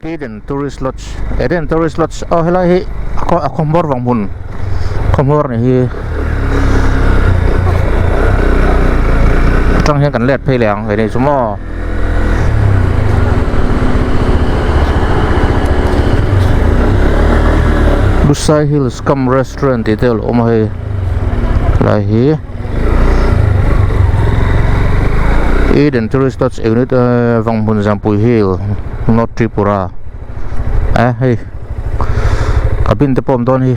Eden Tourist Lodge Eden Tourist Lodge aw helai hi a khaw a khaw hmawr vang hmun khaw hmawr ni hi atang hian kan let phei leh ang hei ni chu maw. Lusai Hills Cum Restaurant tih te a lo awm a hei helai hi Eden Tourist Lodge Unit Vanghmun Zampui Hill North Tripura eh hei cabin te pawh a awm dawn hi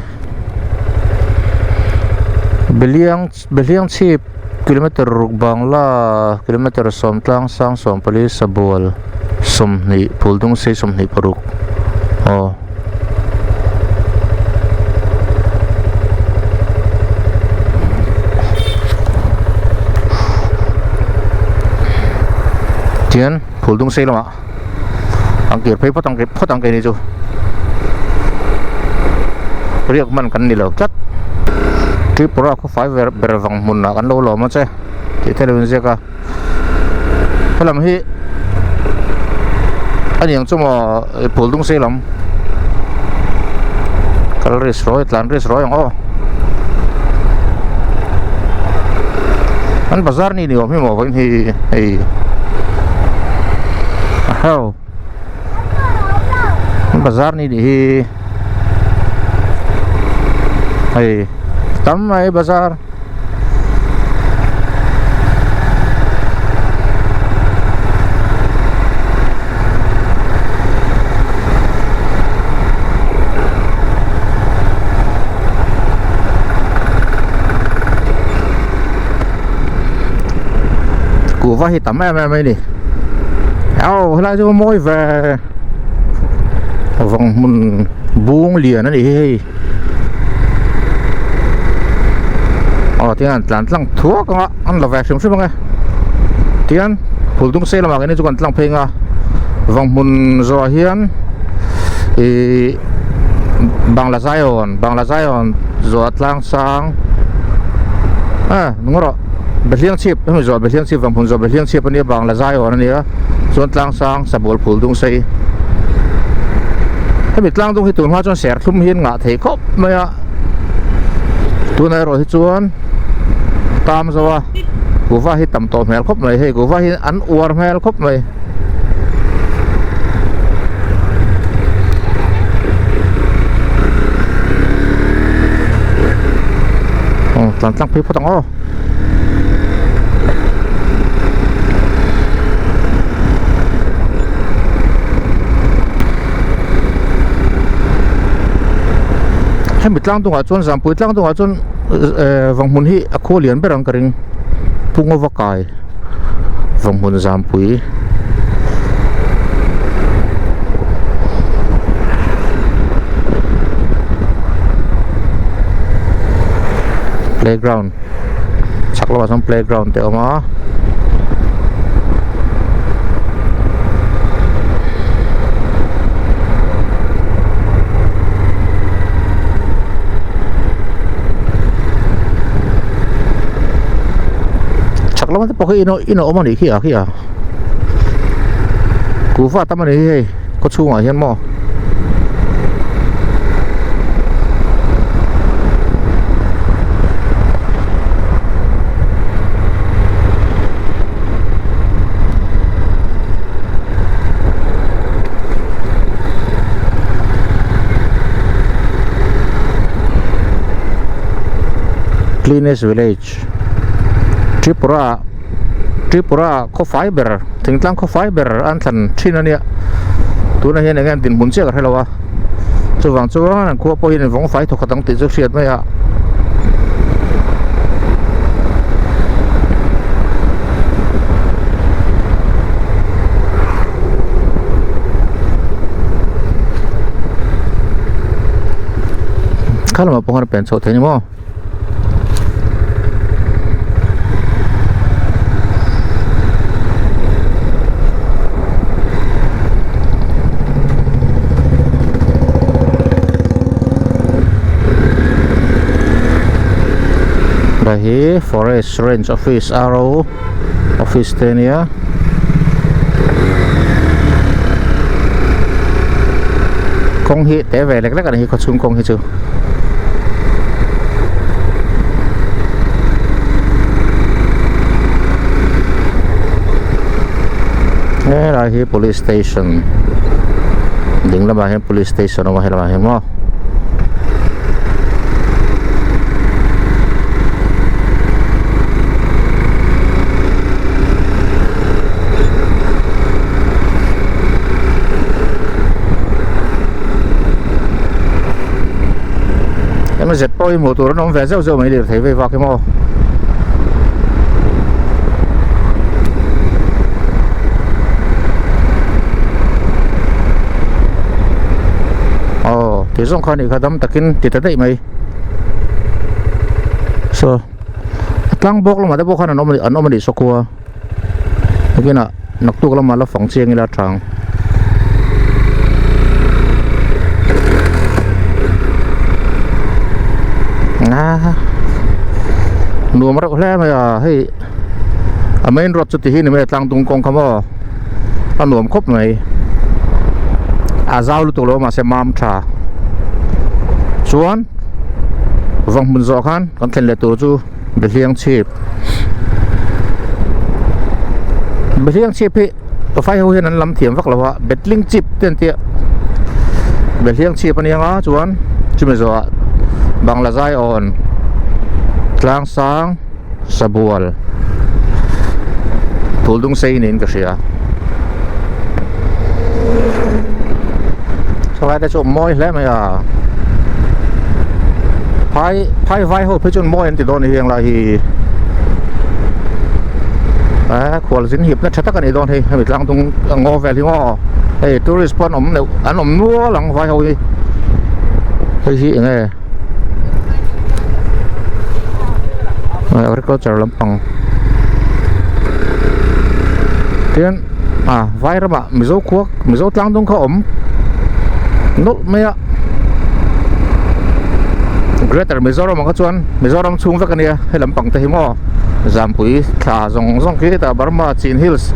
Beliang Behliang chhip kilometer ruk Bangla kilometer sawm tlang sang 14 Sabual 20 Phuldung sei 26 aw. Tian Phuldung sei lamah an kir phei phawt ang phawt ang keini chu riak man kan ni lo tlat Tripura khawfai ber ber vang hmunah kan lo lawm a che tih te lo inziak a helam hi a niang chu maw phul dung sei lam kal risk rawi tlan risk rawi ang aw an bazar ni ni awm hi maw vawiin hi hei a hau an bazar ni nih hi hei tam mai bazar. Kuhva hi tam em em mai ni aw helai chu mawi ve vang hmun bung lian a ni hi hei. Aw tihian an tlan tlang thuak ang a an la ve hrim hrim ang e tihian phul dung sei lamah keini chu kan tlang phei ang a vanghmun zawhah hian ihh bangla zion bangla zion zawh tlang sang ah nung erawh behliang chhip hemi zawh behliang chhip vanghmun zawh behliang chhip ania bangla zion ania chuan tlang sang sabual phul dung sei hemi tlang dung hi tun hma chuan serthlum hi an ngah thei khawp mai a tunah erawh hi chuan tam zo a kuhva hi tam tawh hmel khawp mai hei kuhva hi an uar hmel khawp mai. Aw tlan tlang phei phawt ang aw. Hemi tlang dungah chuan Zampui tlang dungah chuan eh Vanghmun hi a khaw lian ber ang ka ring Punga va kai Vanghmun Zampui. Playground chhak lamah chuan playground te a awm a. Chhak lama te pawh khi in a awm a nih khi a khi a kuhva tam a ni hi hei khaw chhungah hian maw. Cleanest village Tripura Tripura khawfai ber thingtlang khawfai ber an thlan thin a nia tunah hian eng nge an dinhmun chiah ka hre lo a chuvang chuan an khua pawh hian vawng fai thawkhat ang tih chu hriat mai a. Kha lamah pawh khan a pen chhoh thei ni maw. Hei hi forest range office ro office te ania. Kawng hi te ve lek lek a ni hi khawchhung kawng hi chu. Helai hi police station ding lamah hian police station a awm a helamah hian maw. Eng zet pawh hi hmuh tur an awm ve zeuh zeuh mai lirthei vei vak hi maw. Aw ti zawng kha a nih kha dam takin ti ta daih mai saw a tlang bawk lamah te pawh khan an awm an awm a nih saw khua nakinah naktuk lamah la fang chiang ila tha ang. Nuam reuh hle mai a hei a main road chu ti hi ni mai a tlang dung kawng kha maw a nuam khawp mai a zau lutuk lo mahse mam tha chuan vang hmun zawh khan kan thlen leh tur chu Behliang chhip Behliang chhip hi vai ho hian an lam thiam vak lo a Betling chip te an tia Behliang chhip a nia nga chuan chumi zawhah Bangla zai awn tlang sang Sabual Phul dung sei niin ka hria Thalai te chu mawi hle mai a Phai phai vai ho phei chuan mawi an ti dawn a ni heng lai hi eh khual zin hip na tha tak a ni dawn hei hemi tlang dung ngaw vel hi maw hei tourist pawh an awm neuh an awm nual ang vai ho hi hei hi eng nge Agriculture lampang tin ah vai ramah Mizo khua Mizo tlang dung kha awm nawlh mai a Greater Mizoram ang kha chuan Mizoram chhung vek a nia he lampang te hi maw Zampui thla zawng zawng khi hetah Burma Chin Hills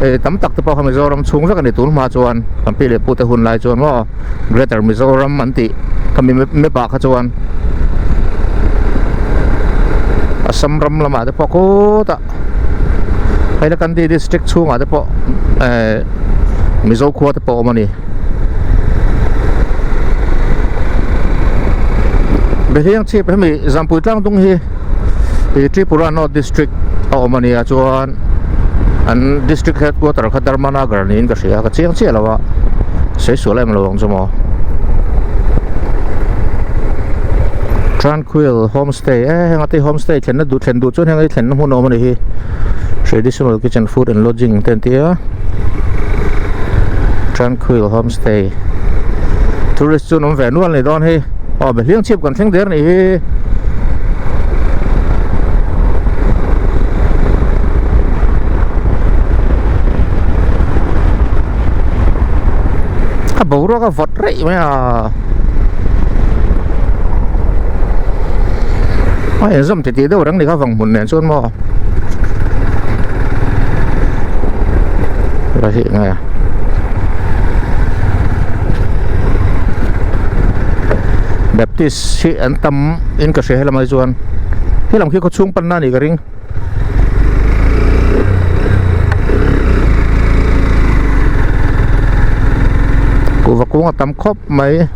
eh tam tak te pawh kha Mizoram chhung vek a ni tun hma chuan kan pi leh pu te hun lai chuan maw. Greater Mizoram an tih khami map ah kha chuan Assam ram lamah te pawh khutah Hailakandi district chhungah te pawh eh Mizo khua te pawh a awm a ni. Behliang chhip hemi Zampui Tlangdung hi ih Tripura North district a awm a ni a chuan an district headquarter kha Dharmanagar niin ka hria ka chiang chiah lo a. Sawi sual em lo ang chu maw. Tranquil homestay e heng ate homestay thlenna duh thlen duh chuan heng hi thlenna hmun a awm a ni hi traditional kitchen food and lodging te an ti a Tranquil homestay tourist chu an awm ve nual a ni dawn hei aw behliang chhip kan thleng der a nih hi. A boruak a vawt reih mai a a inzawm titih deuh reng ni kha vang hmun nen chuan maw la hi nge Baptist hi an tam in ka hria helamah hi chuan helam khi khawchhung panna a nih ka ring. Kuhva kung a tam khawp mai.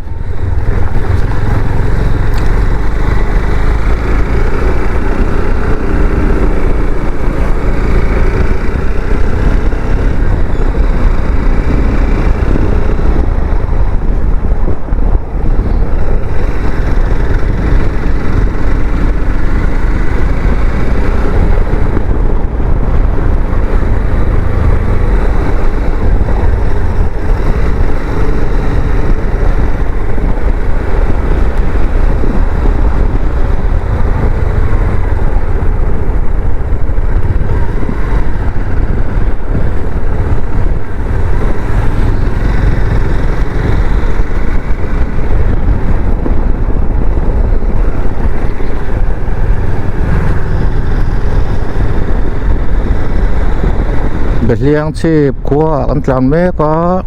Behliang chhip khua ah kan tlan mek a.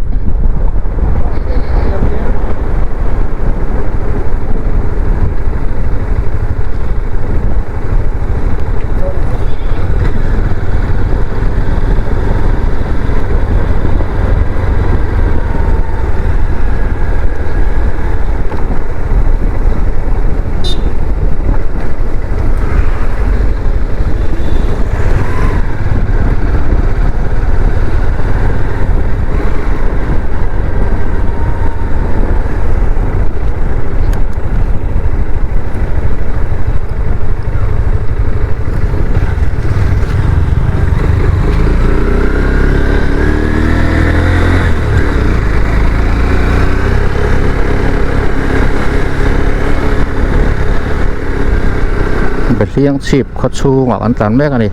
Behliang chhip khaw chhungah kan tlan mek a ni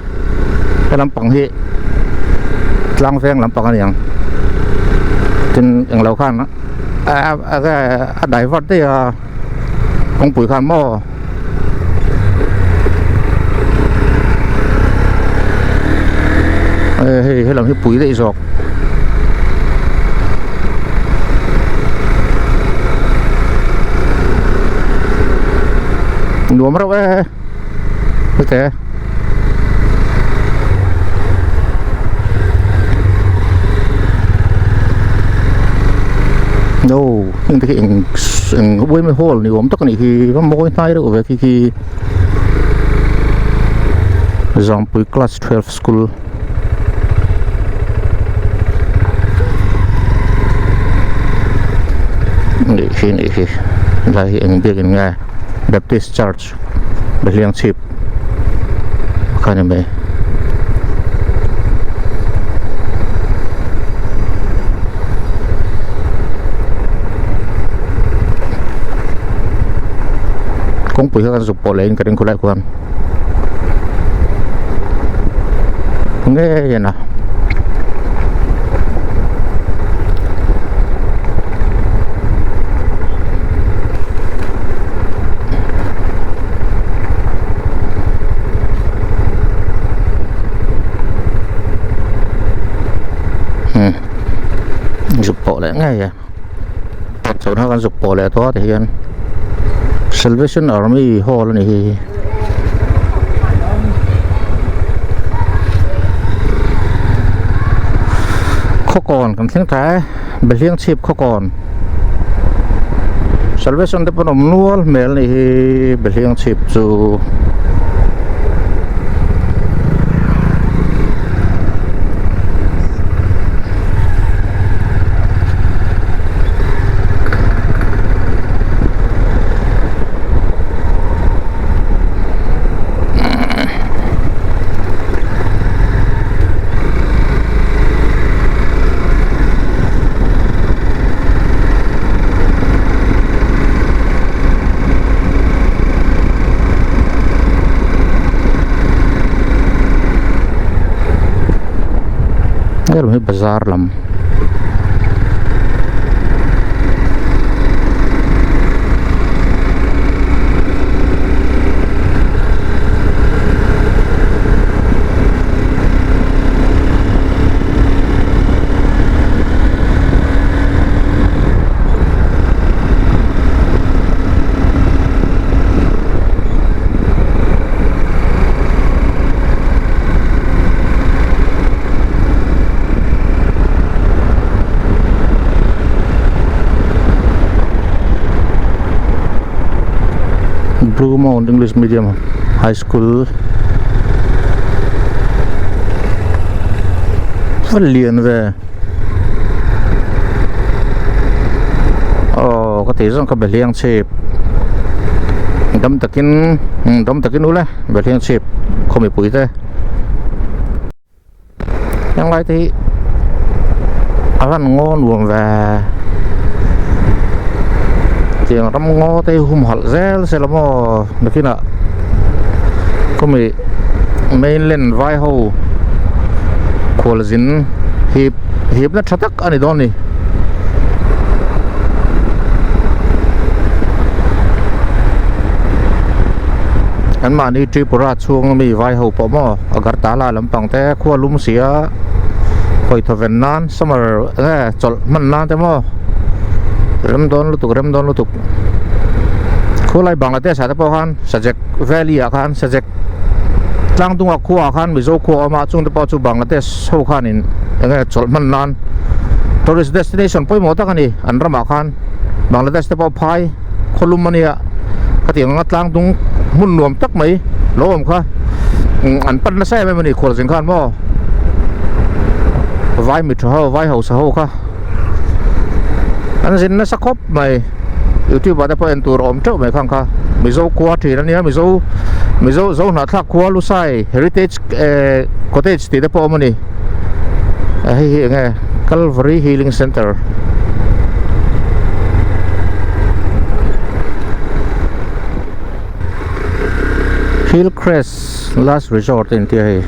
he lampang hi tlang veng lampang a ni ang tin englo khan a divert daih a kawngpui khan maw. Hei helam hi pui daih zawk nuam reuh e hete no heng te khi eng eng uaime hall ni awm tak a nih hi va mawi hnai reuh ve khi khi Zangpui class 12 school nih hi nih hi helai hi eng biakin nge Baptist Church Behliang chhip kha ni mai. Kawngpui kha kan zuk pawh leh in ka ring khulai khuan. Ngei a hmm zuk pawh leh ngei a chhawrna kan zuk pawh leh tawh a tihian Salvation Army hall a ni hi. Khawkawn kan thleng ta e Behliang chhip khawkawn Salvation te pawn awm nual hmel a nih hi Behliang chhip chu. Helai hi bazar lam. Blue Mount English Medium High School va lian ve aw ka tih zawng kha Behliang chhip dam takin dam takin ule Behliang chhip khaw mipui te. Heng lai te hi a van ngaw nuam ve tiang ram ngaw te hi humhalh zel se la maw nakinah khawmi mainland vai ho khualzin hip hipna tha tak a ni dawn a ni. Anmahni Tripura chhung ami vai ho pawh maw Agartala lampang te khua lum si a hawi thaw ven nan summer nge chawlh hman nan te maw rem dawn lutuk rem dawn lutuk khulai Bangladesh ah te pawh khan Sajek valley ah khan Sajek tlang dungah khua ah khan Mizo khua a awm a chung te pawh chu Bangladesh ho khanin enge chawlh hman nan tourist destination pawimawh tak a ni an ramah khan Bangladesh te pawh phai khawlum a nia khatiang anga tlang dung hmun nuam tak mai lo awm kha an pan nasa em em a ni khualzin khan maw vai mi tha ho vai hausa ho kha an zin nasa khawp mai youtube ah te pawh en tur a awm teuh mai khang kha mizo khua thin a nia mizo mizo zo hnahthlak khua lusai heritage eh cottage tih te pawh a awm a ni hei hi eng nge Calvary Healing Center. Hillcrest Last Resort a intia hei.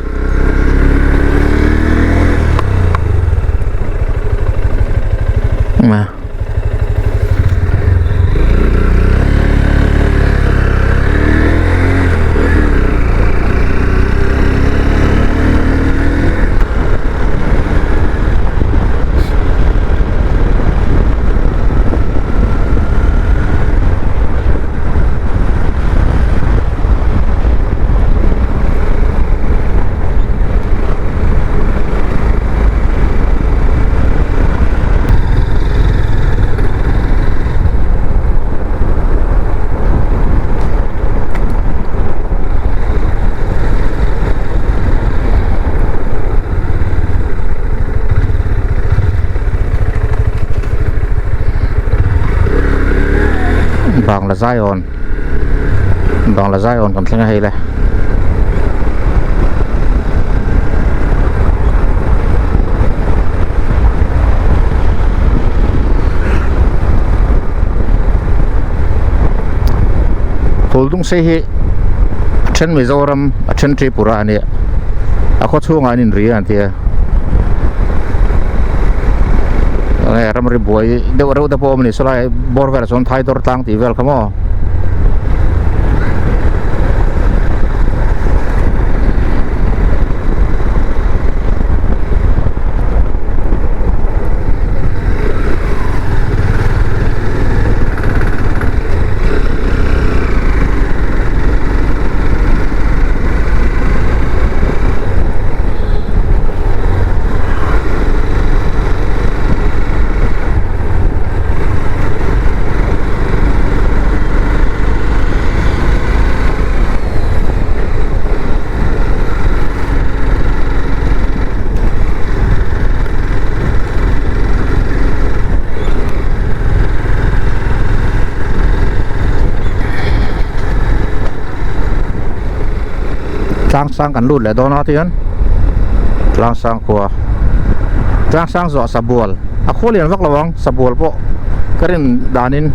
Bangla Zion Bangla Zion kan thleng a hei le. Phuldungsei hi a then Mizoram a then Tripura a nia a khaw chhungah an inri a an tia enge ramri buai deuh reuh te pawh a awm a ni sawlai bawr velah chuan Thaidawr tlang tih vel kha maw. Tlang sang kan lut leh dawn a tihian tlang sang khua tlang sang zawh sabual a khua lian vak lo ang sabual pawh ka rin danin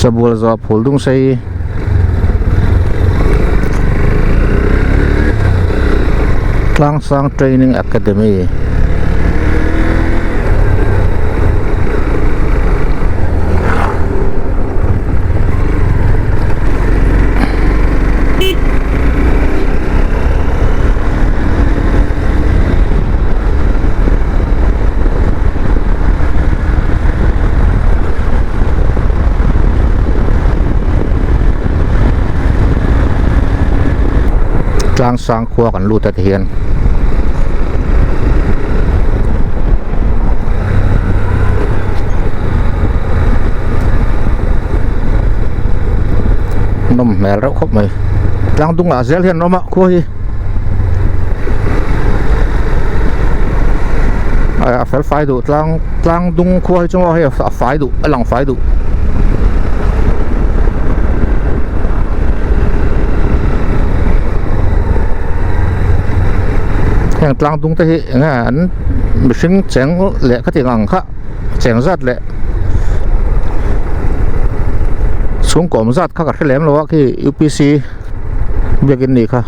Sabual zawh phul dung sei Tlangsang Training Academy. Tlang sang khua kan lut a ti hian nawm hmel reuh khawp mai tlang dungah zel hian an awm a khua hi. A fel fai duh tlang tlang dung khua hi chu maw hei a fai duh a lang fai duh. Heng tlang dung te hi eng nge an mihring cheng leh khatiang ang kha cheng zat leh chhungkawm zat kha ka hre lem lo a khi U_P_C. Biakin nih kha.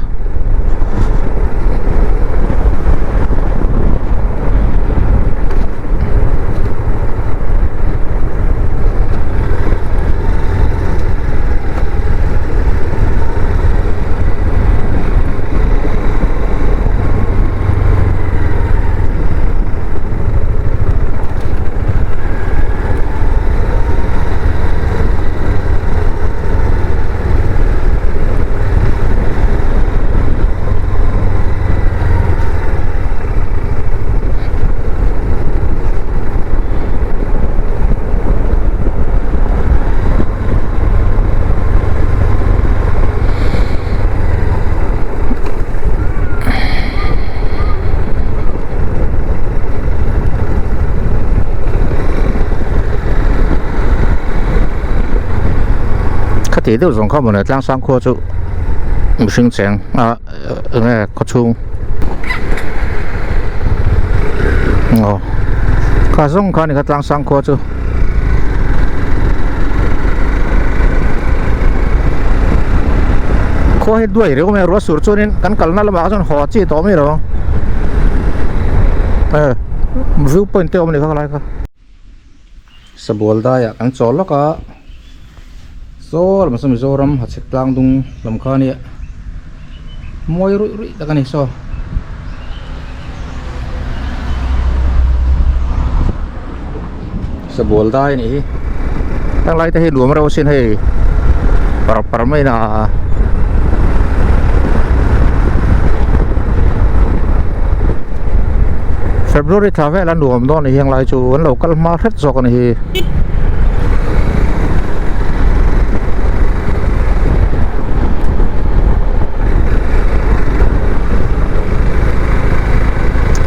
Khati deuh zawng kha mawle tlang sang khua chu mihring cheng a eng nge khaw chhung. Aw kha zawng kha ni kha tlang sang khua chu. Khua hi duai reuh mai a ruah sur chuanin kan kalna lamah chuan haw chi tawh mai lo e view point te a awm a ni kha khalai kha. Sabual daiah kan chawl lawk a saw lam saw Mizoram hachhek tlang dung lam kha ania mawi ruih ruih tak a ni saw. Sabual dai a nih hi heng lai te hi nuam reuh asin hei par par mai na February thla vel a nuam dawn a ni heng lai chu an lo kal hma hret zawk a ni hi.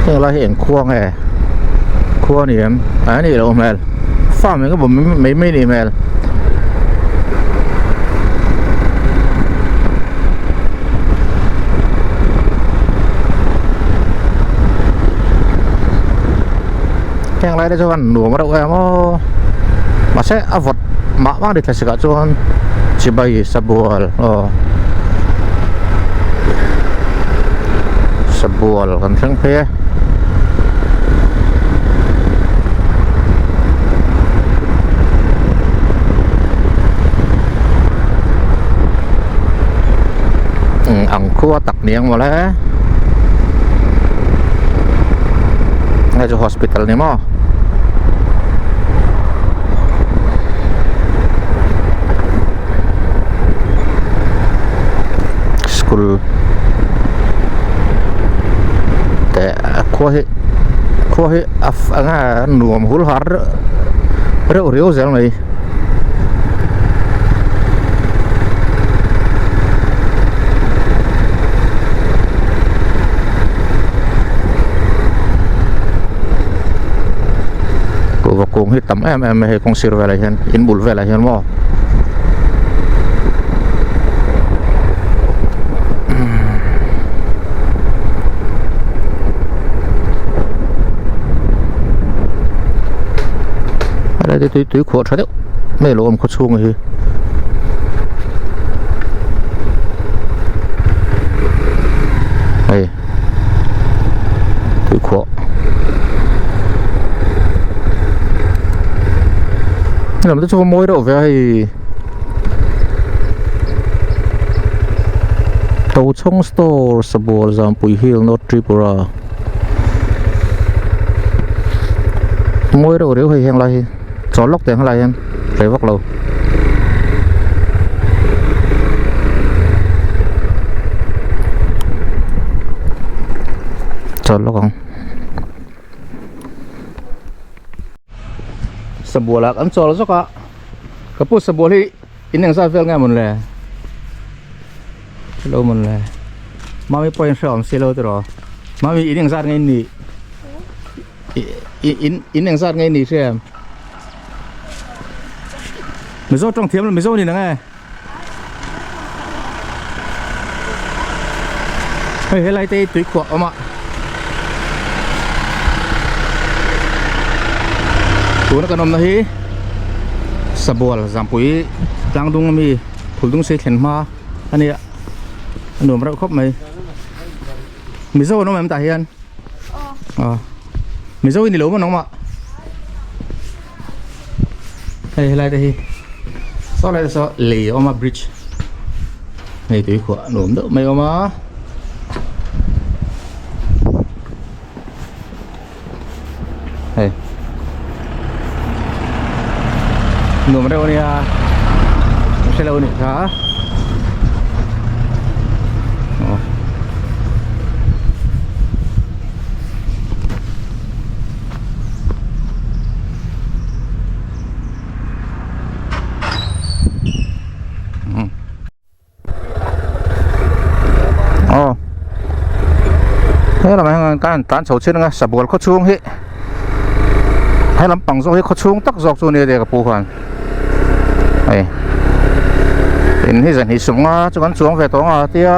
Heng lai hi eng khua nge khua a ni em a nih loh hmel farm eng emaw mai mai a nih hmel. Heng lai te chuan nuam reuh em aw mahse a vawt mah mah a ni thlasik ah chuan chibai sabual aw sabual kan thleng phei e. Ang khua tak niang mawle hei chu hospital ni maw school te khua hi khua hi a eng nge nuam hul har reuh riau zel mai. Kuhva kung hi tam em em mai hei kawng sir velah hian in bul velah hian maw. Helai te tui khuah tha deuh mai a lo awm khaw chhung hi. Hei tui khuah lam te chu va mawi reuh ve a hei. Tochhawng store Sabual Zampui Hill North Tripura mawi reuh reuh hei heng lai hi chawl lawk teh ang helai hian rei vak lo. Chawl lawk ang. Sabual ah kan chawl zawk a. Ka pu sabual hi in eng zat vel nge mawn le hello mawn le mami pawh in hre awm silo tiraw mami in eng zat nge in nih in in eng zat nge in nih hria em mizo tawng thiam lo mizo ni nang e hei helai te hi tui khuah awm a tuna kan awmna hi sabual zampui tlang dung ami phul dung sei thlen hma a nia a nuam reuh khawp mai mizo an awm em tah hian aw mizo i ni lo maw nangmah. Hei helai te hi saw lai te saw lei a awm a bridge hei tui khuah nuam deuh mai a awm a hei nuam reuh a nia hre lo a nih kha. Aw he lamah hian kan tlan chho chin anga sabual khaw chhung hi he lampang zawk hi khaw chhung tak zawk chu ania ka pu khan hei in hi zan hi sum nga chu kan chuang ve tawh ang a tia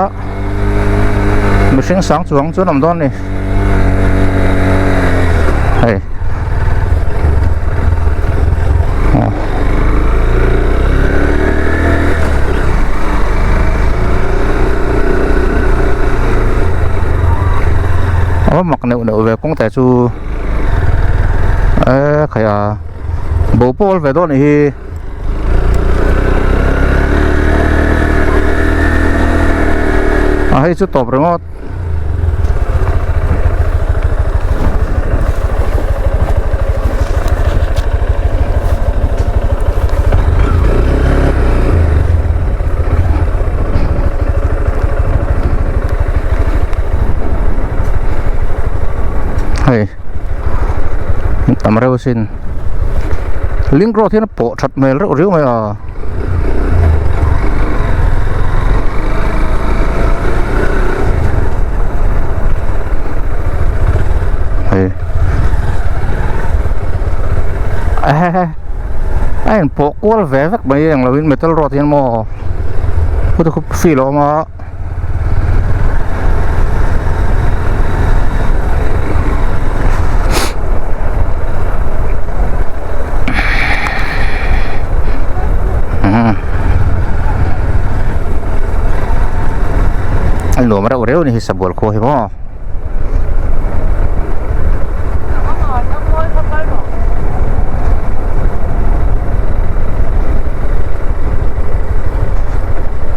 mihring sang chuang chu an awm dawn a ni. Hei. A mak neuh neuh ve kawng te chu e khai a bo pawl ve dawn anih hi. A hei chu tawp ringawt. Hei tam reuh asin link road hian a pawh that hmel reuh riau mai a. Hei a in pawh kual ve vek mai ang lovin metal road hian maw khute khup feel a awm a. A nuam reuh reuh a ni hi sabual khua hi maw.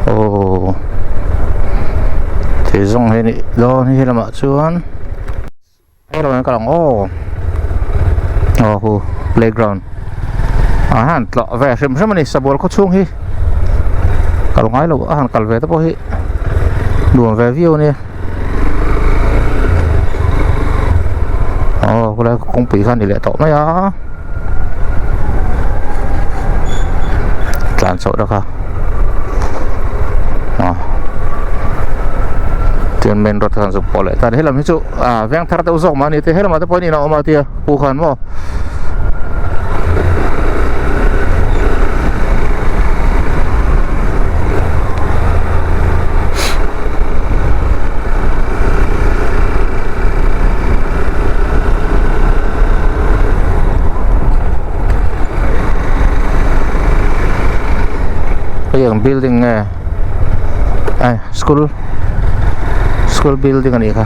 Aww thei zawng hi a nih dawn hi helamah chuan helamah hian kal ang aw aw hu playground ah hian tlawh ve hrim hrim a ni sabual khaw chhung hi kal ngai lo a han kal ve te pawh hi nuam ve viau a nia aw khulai kawngpui kha a ni leh tawh mai a. Tlan chhoh na kha aw chuan main road khan zuk pawh leh ta a ni helam hi chu ah veng thar deuh zawk mah a ni te helamah te pawh in a awm a tia pu khan maw. Hei ang building nge ai school school building a nih kha.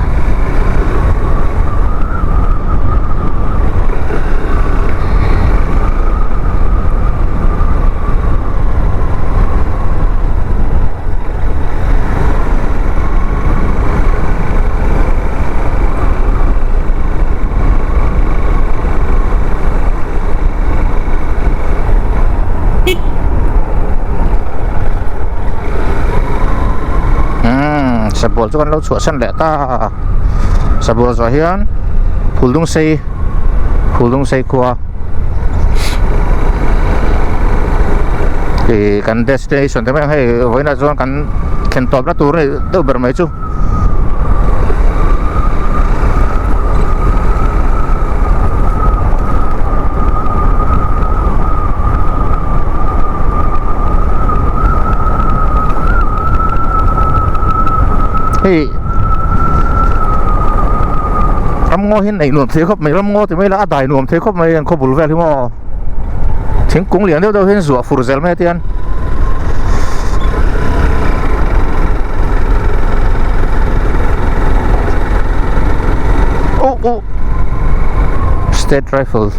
Sabual chu kan lo chhuahsan leh ta a sabual zawh hian phuldung sei phuldung sei khua ih kan destination te mai ang hei vawiinah chuan kan thlen tawpna tur a ni deuh ber mai chu. Hei ramngaw hi neih nuam thei khawp mai ramngaw ti mai ila a dai nuam thei khawp mai an khaw bul vel hi maw thingkung lian deuh deuh hian zuah fur zel mai a tian. Oh oh state rifle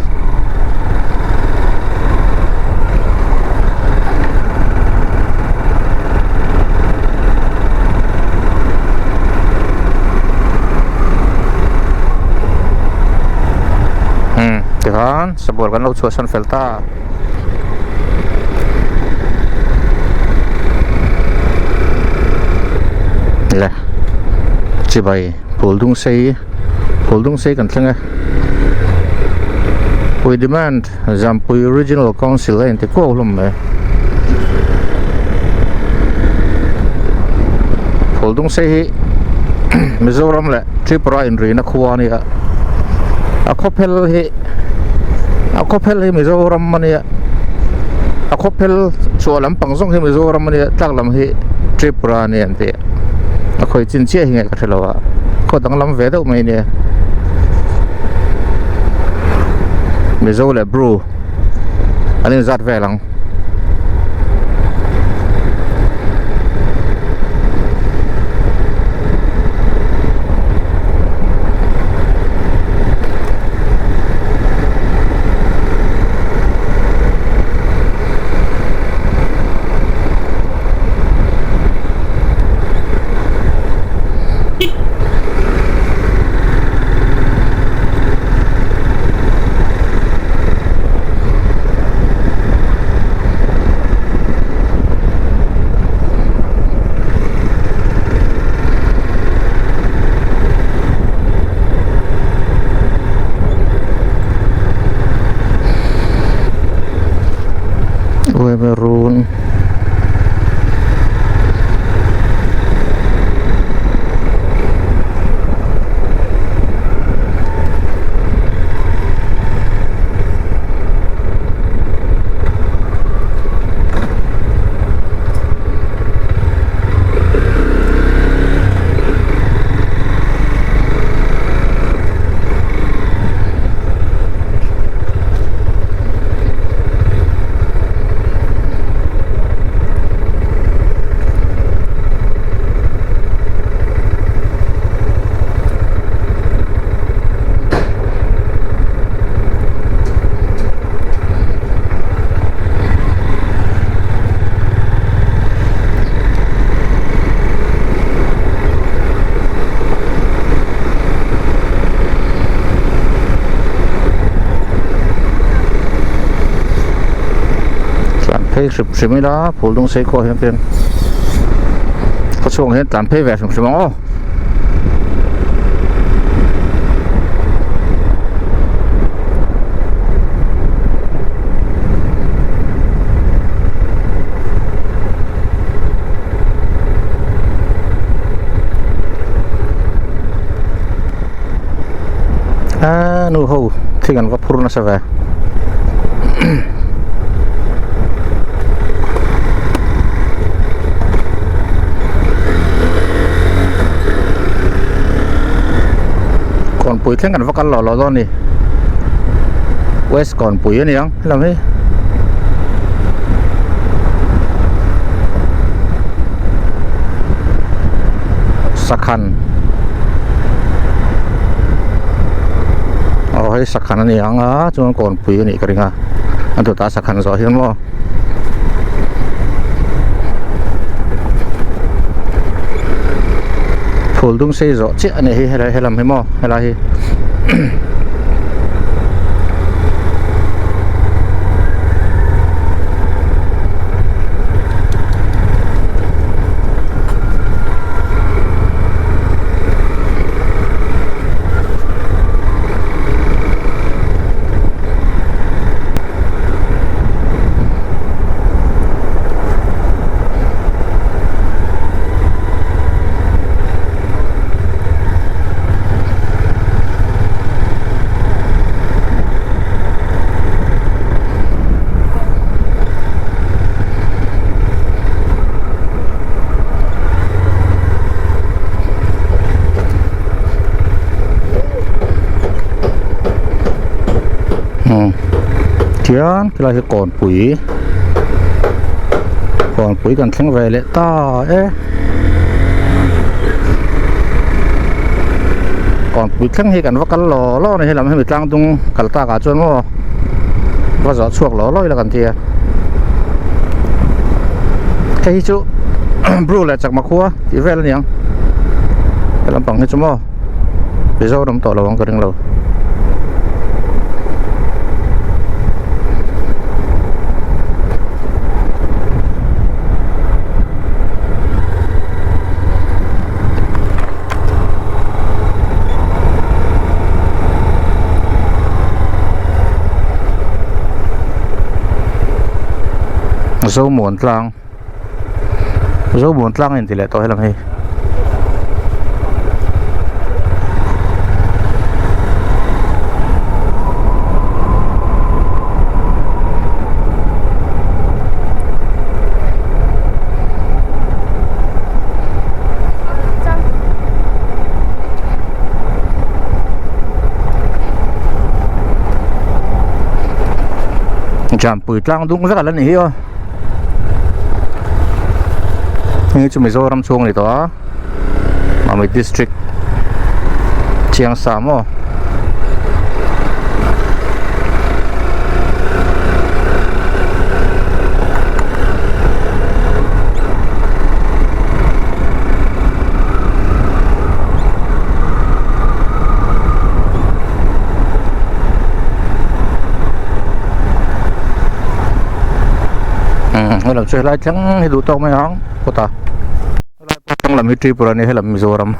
hmm tikhan sabual kan lo chhuahsan fel ta. Le chibai phul dung sei phul dung sei kan thleng e we demand Zampui Regional Council a inti kuau hlawm mai phul dung sei hi Mizoram leh Tripura inrina khua a ni a a khawphel hi. A khawphel hi Mizoram a nia a khawphel chhuah lampang zawng hi Mizoram a nia tlak lam hi Tripura a ni an ti a khawi chin chiah hi nge ka hre lo a khaw danglam ve deuh mai a nia. Mizo leh Bru an inzat vel ang. Run Tlan phei hrim hrim ila phul dung sei khawh hian pen khaw chhuak hian tlan phei ve hrim hrim ang aw. A nu ho thing an va phur nasa ve. Kawnpui thleng kan va kal lawh lawh dawn a ni west kawnpui a ni ang helam hi. Sakhan aw hei sakhan a ni ang a chuan kawnpui a nih ka ring a an tawtah sakhan zawh hian maw. Phul dung sei zawh chiah a ni hi helai helam hi maw helai hi. Tichuan helai hi kawnpui kawnpui kan thleng ve leh ta e kawnpui thleng hi kan va kal law law a ni helam hemi tlang dung kal tak ah chuan maw va zawh chhuak law law ila kan ti a hei hi chu bru leh chakma khua tih vel a ni ang helam pang hi chu maw. Mizoram tawh lo ang ka ring lo. Zomuan tlang Zomuan tlang a inti leh tawh helam hei. Jampui tlang dung vek a la ni hi aw hei chu Mizoram chhung a ni tawh a Mamit district Chiangsa maw. Helam chu helai thleng hi duh tawk mai ang kawtah helai pawh thleng lam hi Tripura a nia helam Mizoram.